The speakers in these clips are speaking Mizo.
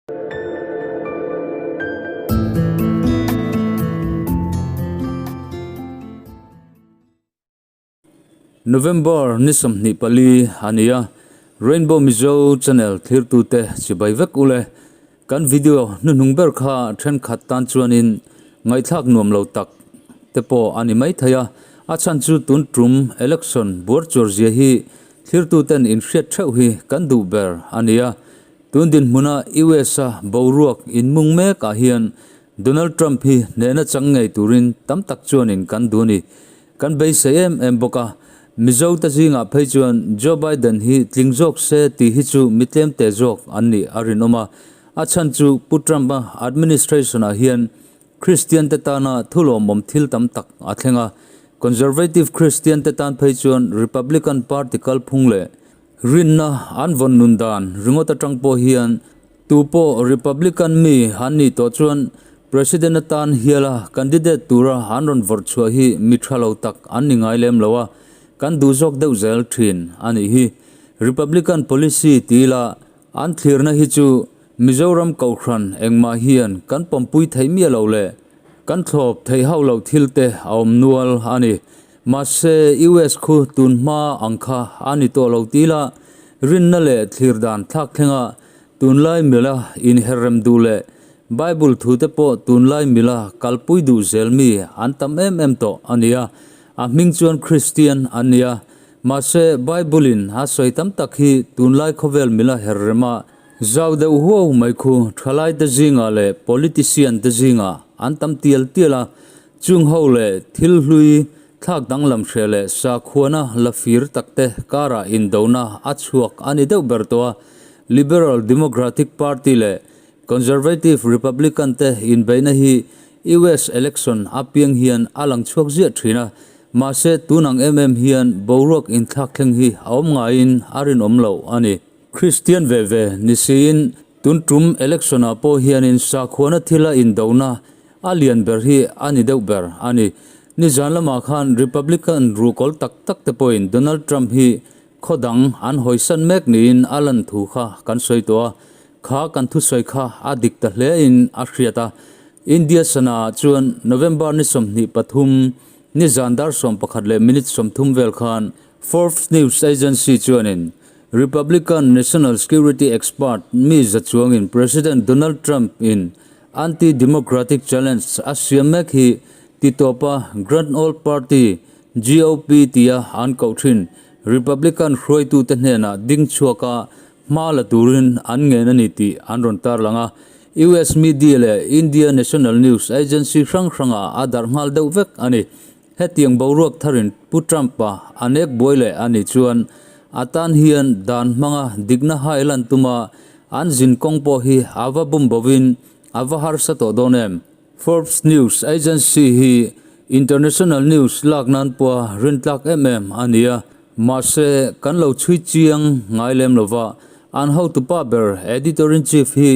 November ni 24 a ni a, Rainbow Mizo channel thlirtute chibai vek ule. Kan video hnuhnung ber kha thenkhat tan chuanin ngaihthlak nuam lo tak te pawh a ni mai thei a, a chhan chu tun tum election buar chuar zia hi thlirtuten inhriat theuh hi kan duh ber a ni a. Tun dinhmuna US a boruak inmung mek ah hian Donald Trump hi hnehna chang ngei turin tam tak chuanin kan duh a ni. Kan beisei em em bawk a, Mizo te zingah phei chuan Joe Biden hi tling zawk se tih hi chu mi tlemte zawk an nih a rinawm a. A chhan chu Pu Trump-a administration ah hian Kristian te tana thulawmawm thil tam tak a thleng a. Conservative Kristian te tan phei chuan Republican Party kalphung leh Rinna an vawn nun dan ringawt atang pawh hian tu pawh Republican mi an nih tawh chuan President atan hiala candidate tura an rawn vawrh chhuah hi mi tha lo tak an ni ngai lem lo a, kan duh zawk deuh zel thin a nih hi. Republican policy ti ila an thlirna hi chu Mizoram Kohhran engmah hian kan pawmpui theih miah lo leh kan thlawp theih hauh loh thil te a awm nual a ni. Mahse, US khu tun hma ang kha a ni tawh lo ti la, rinna leh thlir dan thlak thlenga tunlai mila inherrem duh leh Bible thute pawh tunlai mila kalpui duh zel mi an tam em em tawh a nia. A hming chuan Kristian an nia. Mahse, Bible-in a sawi tam tak hi tunlai khawvel mila herrema zau deuh huau mai khu thalaite zingah leh politician-te zingah an tam tial tial a. Chung ho leh thil hlui thlak danglam hre leh sakhuana la fir takte karah indona a chhuak a ni deuh ber tawh a, Liberal Democratic Party leh Conservative Republican te inbeihna hi US election apiang hian a lang chhuak ziah thin a, mahse tun ang em em hian boruak inthlak thleng hi a awm ngaiin a rinawm loh a ni. Kristian ve ve ni siin tun tum election ah pawh hianin sakhuana thila indona A lian ber hi a ni deuh ber a ni. Nizan lamah khan Republican ruhkawl tak tak te pawhin Donald Trump hi khaw dang an hawisan mek niin a lan thu kha kan sawi tawh a, kha kan thusawi kha a dik ta hle in a hriat a. India sana ah chuan November ni 23 nizan dar 11 leh minute 30 vel khan Forbes News Agency chuanin Republican National Security Expert mi za chuangin President Donald Trump in Anti-Democratic Challenge a siam mek hi titawpa Grand Old Party, GOP, tia an koh thin Republican hruaitute hnenah ding chhuaka hma la turin an ngen a ni tih an rawn tarlang a. US media leh India National News Agency hrang hrangah a darh nghal deuh vek a ni. Hetiang boruak tharin Pu Trump-a a nek buai leh a nih chuan a tan hian dan hmanga dikna hai lan tuma an zin kawng pawh hi a va bum bovin a va harsa tawh dawn em? Forbes News Agency hi international news lak nan pawha rintlak em em a ni a, mahse kan lo chhui chiang ngai lem lova an hotupa ber editor-in-chief hi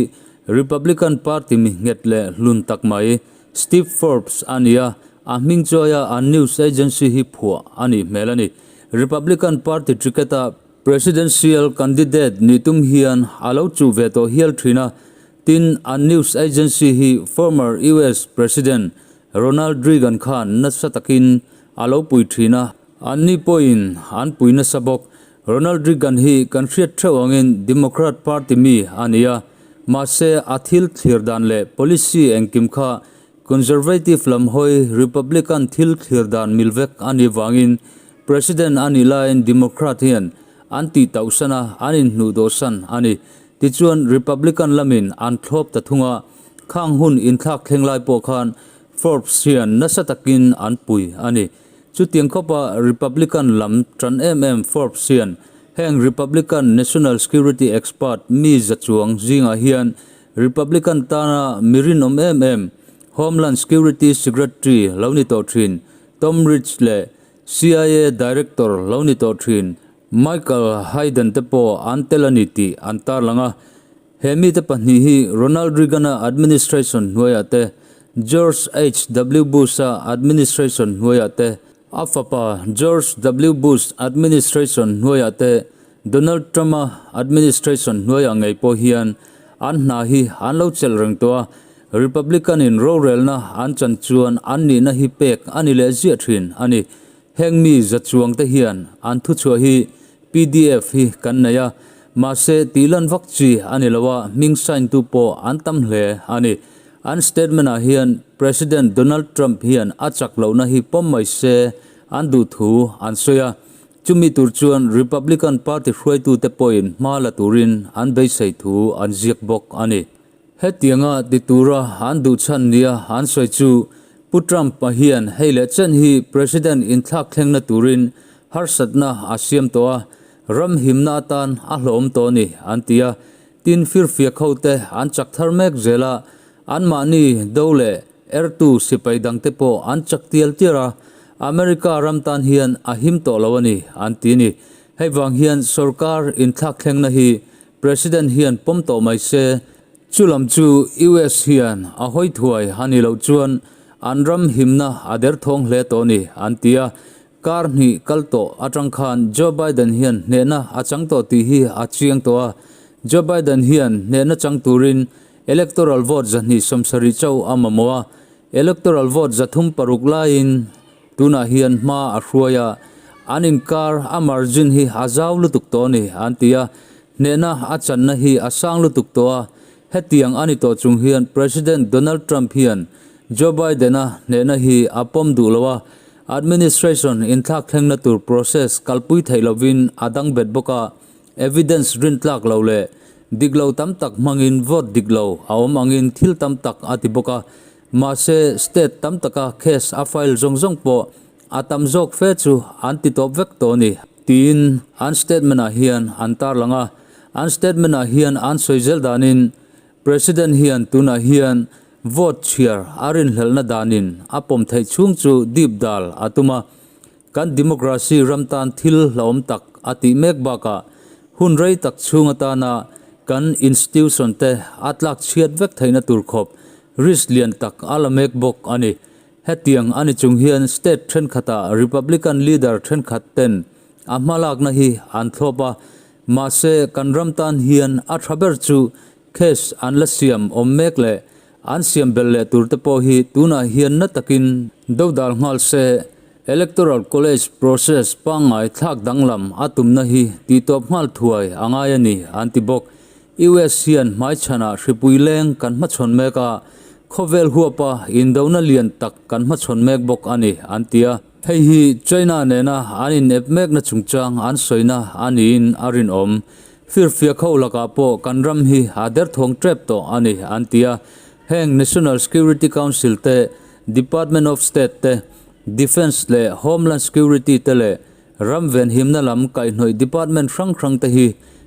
Republican Party mi nghet leh hlun tak mai Steve Forbes a ni a, a hming chuaia an news agency hi phuah a nih hmel a ni. Republican Party ticket-a presidential candidate nih tum hian a lo chuh ve tawh hial thin a, tin an news agency hi former US President Ronald Reagan khan nasa takin a lo pui thin a, anni pawhin an pui nasa bawk. Ronald Reagan hi kan hriat theuh angin Democrat Party mi a ni a, mahse a thil thlir dan leh policy engkim kha Conservative lam hawi Republican thil thlir dan mil vek a nih vangin President a nih laiin Democrat hian an tih tauhsan a, an inhnuh dawhsan a ni. Tichuan Republican lamin an thlawp ta thung a, khang hun inthlak thleng lai pawh khan Forbes hian nasa takin an pui a ni. Chutiang khawpa Republican lam tan em em Forbes hian heng Republican National Security Expert mi za chuang zingah hian Republican tana mi rinawm em em Homeland Security Secretary lo ni tawh thin Tom Ridge leh CIA Director lo ni tawh thin Michael Hayden te pawh an tel a ni tih an tarlang a. He mite pahnih hi Ronald Reagan-a administration hnuaiah te, George HW Bush-a administration hnuaiah te, a fapa George W Bush administration hnuaiah te, Donald Trump-a administration hnuaiah ngei pawh hian An hna hi an lo chelh reng tawh a, Republican in rorelna an chan chuan an nihna hi pek a ni leh ziah thin a ni. Heng mi za chuang te hian an thuchhuah hi pdf hi kan nei a, mahse tihlan vak chi a ni lo a, hming sign tu pawh an tam hle a ni. An statement ah hian President Donald Trump hian a chak lohna hi pawm mai se an duh thu an sawi a, chumi tur chuan Republican Party hruaitute pawhin hma la turin an beisei thu an ziak bawk a ni. Hetianga ti tura an duh chhan nia an sawi chu Pu Trump-a hian hei leh chen hi President inthlak thlengna turin harsatna a siam tawh a, ram himna atan a hlawm tawh a ni, an ti a. Tin, firfiak hote an chak thar mek zel a, anmahni do leh ertu sipai dangte pawh an chak tial tial a, America ram tan hian a him tawh lo a ni, an ti a ni. Hei vang hian sorkar inthlak thlengna hi President hian pawm tawh mai se, chu lam chu US hian a hawi thuai a nih loh chuan an ram himna a derthawng hle tawh a ni, an ti a. Kar hnih kal tawh atang khan Joe Biden hian hnehna a chang tawh tih hi a chiang tawh a. Joe Biden hian hnehna chang turin electoral vote 270 chauh a mamawh a, electoral vote 306 laiin Tunah hian hma a hruai a, an inkar a margin hi a zau lutuk tawh a ni, an ti a. Hnehna a channa hi a sang lutuk tawh a, hetiang a ni tawh chung hian President Donald Trump hian Joe Biden-a hnehna hi a pawm duh lo a, administration inthlak thlengna tur process kalpui theih lovin a dang bet bawk a, evidence rintlak lo leh dik lo tam tak hmangin vote dik lo a awm angin thil tam tak a ti bawk a. Mahse, state tam taka case a file zawng zawng pawh a tam zawk fe chu an ti tawp vek tawh a ni, tiin an statement-ah hian an tarlang a. An statement-ah hian an sawi zel danin President hian tunah hian vote chhiar a rinhlelhna danin a pawm theih chhung chu dip dal a tum a. Kan democracy ram tan thil hlauhawm tak a tih mek bakah hun rei tak chhung atana kan institution te a tlak chhiat vek theihna tur khawp risk lian tak a la mek bawk a ni. Hetiang a ni chung hian state thenkhatah Republican leader thenkhat ten a hmalakna hi an thlawp a, mahse kan ram tan hian a tha ber chu case an la siam awm mek leh An siam belh leh tur te pawh hi tunah hian na takin dodal nghal se, Electoral College process pangngai thlak danglam a tumna hi tihtawp nghal thuai a ngai a ni, an ti bawk. US hian hmaichhanah hripui leng kan hmachhawn mek a, khawvel huapa indona lian tak kan hmachhawn mek bawk a ni, an ti a. Hei hi China nena an inep mekna chungchang an sawina a niin a rinawm. Firfiak ho lakah pawh kan ram hi a derthawng tep tawh a ni, an ti a. Heng National Security Council te, Department of State te, Defence leh Homeland Security te leh ram venhimna lam kaihhnawih department hrang hrang te hi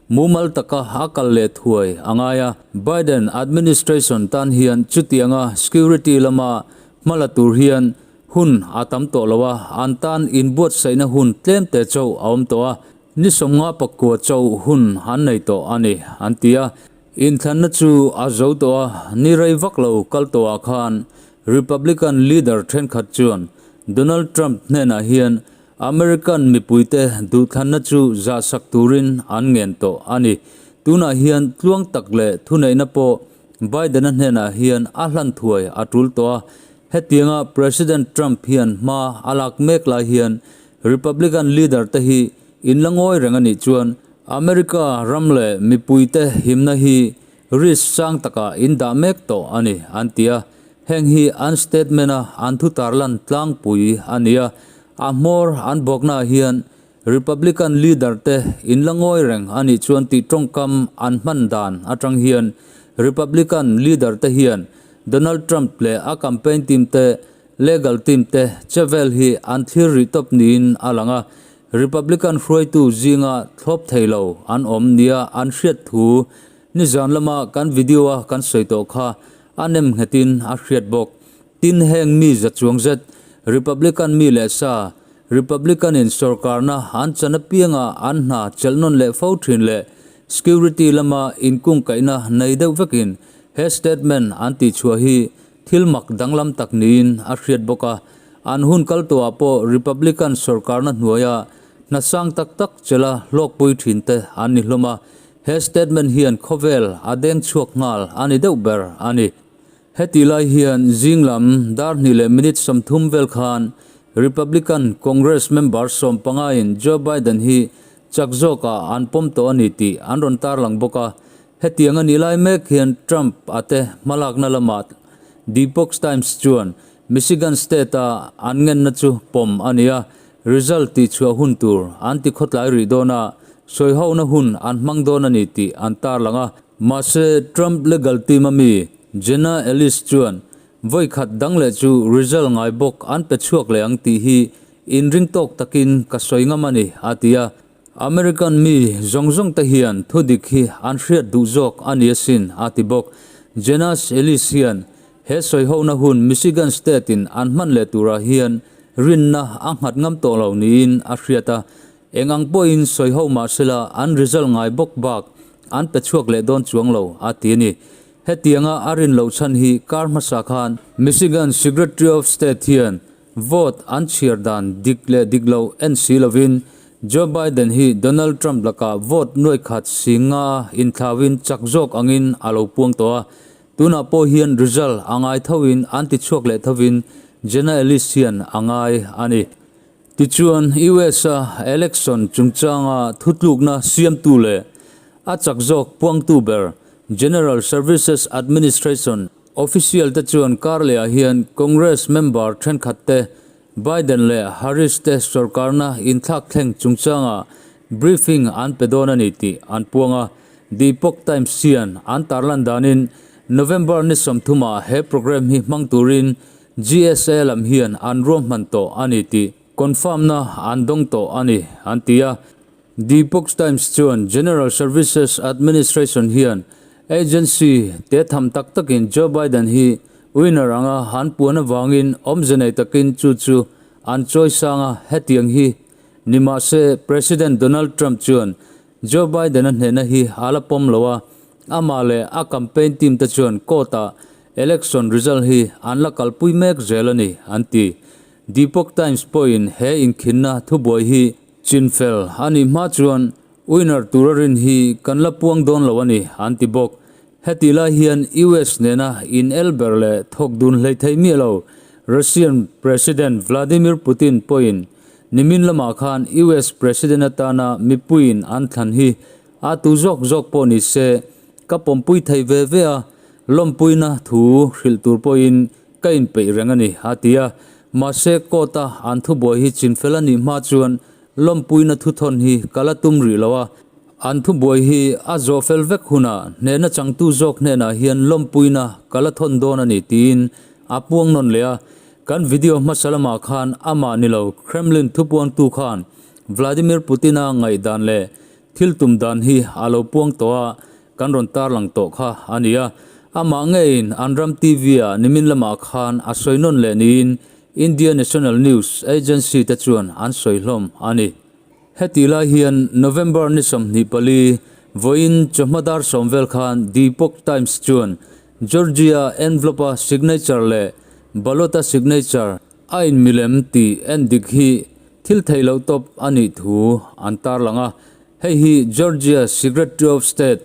mumal taka a kal leh thuai a ngai a. Biden administration tan hian chutianga security lama hma la tur hian hun a tam tawh lo a, an tan inbuatsaihna hun tlem te chauh a awm tawh a. Ni 59 chauh hun an nei tawh a ni, an ti a. Inthlanna chu a zo tawh a, ni rei vak lo kal tawhah khan Republican leader thenkhat chuan Donald Trump hnenah hian American mipuite duhthlanna chu zahsak turin an ngen tawh a ni. Tunah hian tluang tak leh thuneihna pawh Biden-a hnenah hian a hlan thuai a tul tawh a. Hetianga President Trump hian hma a lak mek lai hian Republican leader te hi in la ngawi reng a nih chuan America ram leh mipui te himna hi risk sang takah in dah mek tawh a ni, an ti a. Heng hi an statement a an thu tarlan tlangpui a ni a. A hmawr an bawkna ah hian Republican leader te in la ngawi reng a nih chuan tih tawngkam an hman dan atang hian Republican leader te hian Donald Trump leh a campaign team te Legal team te chevel hi an thlir rih tawp niin a lang a, Republican hruaitu zinga thlawp thei lo an awm nia an hriat thu nizan lama kan video a kan sawi tawh kha a nem nghetin a hriat bawk. Tin, heng mi za chuang zet Republican mi leh sa, Republican in sorkarna an chan apianga an hna chelh nawn leh fo thin leh security lama inkungkaihna nei deuh vekin he statement an tihchhuah hi Thil mak danglam tak niin a hriat bawk a, an hun kal tawhah pawh Republican sorkarna hnuaia hna sang tak tak chela hlawkpui thinte an ni hlawm a. He statement hian khawvel a deng chhuak nghal a ni deuh ber a ni. Heti lai hian zing lam dar hnih leh minute 30 vel khan Republican Congress member 15 in Joe Biden hi chak zawkah an pawm tawh a ni tih an rawn tarlang bawk a. Hetiang a nih lai mek hian Trump a te hmalakna lamah The Epoch Times chuan Michigan State a an ngenna chu pawm a ni a, result tihchhuah hun tur an ti khawtlai rih dawn a, sawihona hun an hmang dawn a ni tih an tarlang a. Mahse, Trump legal team a mi Jenna Ellis chuan vawi khat dang leh chu result ngai bawk an pe chhuak leh ang tih hi inring tawk takin ka sawi ngam a ni, a ti a. American mi zawng zawng te hian thudik hi an hriat duh zawk a ni asin, a ti bawk. Jenna Ellis hian he sawihona hun Michigan State in an hman leh turah hian rinna a nghat ngam tawh lo niin a hriat a. Eng ang pawhin sawiho mah sela an result ngai bawk bak an pe chhuak leh dawn chuang lo, a ti a ni. Hetianga a rin loh chhan hi kar hmasa khan Michigan Secretary of State hian vote an chhiar dan dik leh dik lo en si lovin Joe Biden hi Donald Trump lakah vote nuai khat si nga inthlauin chak zawk angin a lo puang tawh a. Tunah pawh hian result a ngai thoin an ti chhuak leh thovin Jenna Ellis hian a ngai a ni. Tichuan, US-a election chungchanga thutlukna siamtu leh a chak zawk puangtu ber General Services Administration official te chuan karlehah hian Congress member thenkhat te Biden leh Harris te sorkarna inthlak thleng chungchanga briefing an pe dawn a ni tih an puang a. The Epoch Times hian an tarlan danin November ni 30 ah he program hi hmang turin GSA lam hian an ruahman tawh a ni tih confirm-na an dawng tawh a ni, an ti a. The Epoch Times chuan General Services Administration hian agency te tham tak takin Joe Biden hi winner anga an puan avangin awmze nei takin chu chu an chawi sang a, hetiang hi ni mahse President Donald Trump chuan Joe Biden-a hnehna hi a la pawm lo a, amah leh a campaign team te chuan court-ah election result hi an la kalpui mek zel a ni, an ti. The Epoch Times pawhin he inkhinna thubuai hi chinfel a nih hma chuan winner tura rin hi kan la puang dawn lo a ni, an ti bawk. Heti lai hian US nena in el ber leh thawk dun hlei thei miah lo Russian President Vladimir Putin pawhin Nimin lamah khan US President atana mipuiin an thlan hi a tu zawk zawk pawh ni se ka pawmpui thei ve ve a, lawmpuina thu hrilh tur pawhin ka inpeih reng a ni, a ti a. Mahse court-a an thubuai hi chinfel a nih hma chuan lawmpuina thuthawn hi ka la tum rih lo a, an thubuai hi a zawh fel vek hunah hnehna changtu zawk hnenah hian lawmpuina ka la thawn dawn a ni tiin a puang nawn leh a. Kan video hmasa lamah khan amah ni lo Kremlin thupuangtu khan Vladimir Putin-a ngaihdan leh thil tum dan hi a lo puang tawh a, kan rawn tarlang tawh kha a ni a. Amah ngeiin an ram TV-ah nimin lamah khan a sawi nawn leh niin India National News Agency te chuan an sawi hlawm a ni. Heti lai hian November ni 24, vawiin chawhma dar 10 vel khan The Epoch Times chuan Georgia envelope-a signature leh ballot-a signature a inmilem tih en dik hi thil theih loh tawp a nih thu an tarlang a. Hei hi Georgia Secretary of State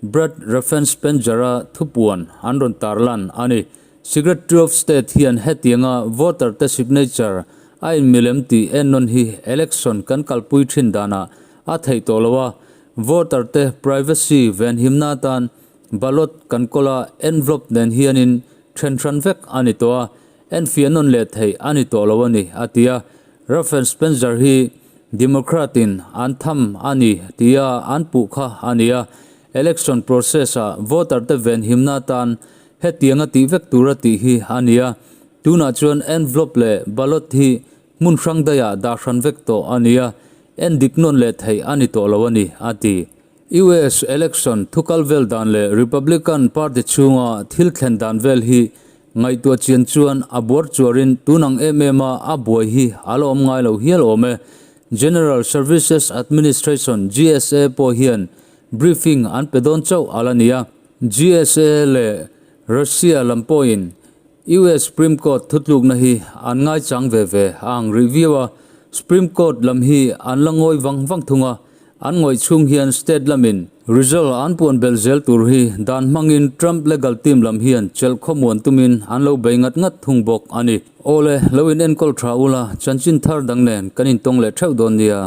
Brad Raffensperger-a thupuan an rawn tarlan a ni. Secretary of State hian hetianga voter te signature a inmilem tih en nawn hi election kan kalpui thin danah a theih tawh lo a, voter te privacy venhimna atan Ballot kan kawl a, envelope nen hianin then hran vek a ni tawh a, enfiah nawn leh theih a ni tawh lo a ni, a ti a. Raffensperger hi Democrat in an tham a ni tia an puh kha a ni a, election process ah voter te venhimna atan hetianga tih vek tura tih hi a ni a, tunah chuan envelope leh ballot hi hmun hrang daihah dah hran vek tawh a ni a, endik nawn leh theih a ni tawh lo a ni, a ti. US election thukal vel dan leh Republican party chhunga thil thlen dan vel hi ngaihtuah chian chuan a buar chuarin tun ang em em a a buai hi a la awm ngai lo hial awm e. General Services Administration, GSA, pawh hian briefing an pe dawn chauh a la ni a. GSA leh Russia lam pawhin US Supreme Court thutlukna hi an ngaichang ve ve a ang rih viau a, Supreme Court lam hi an la ngawi vang vang thung a. An ngawih chhung hian state lamin result an puan belh zel tur hi dan hmangin Trump legal team lam hian chelh khawmuan tumin an lo bei ngat ngat thung bawk a ni. Awle, lo in enkawl tha ula, chanchin thar dang nen kan intawng leh theuh dawn nia.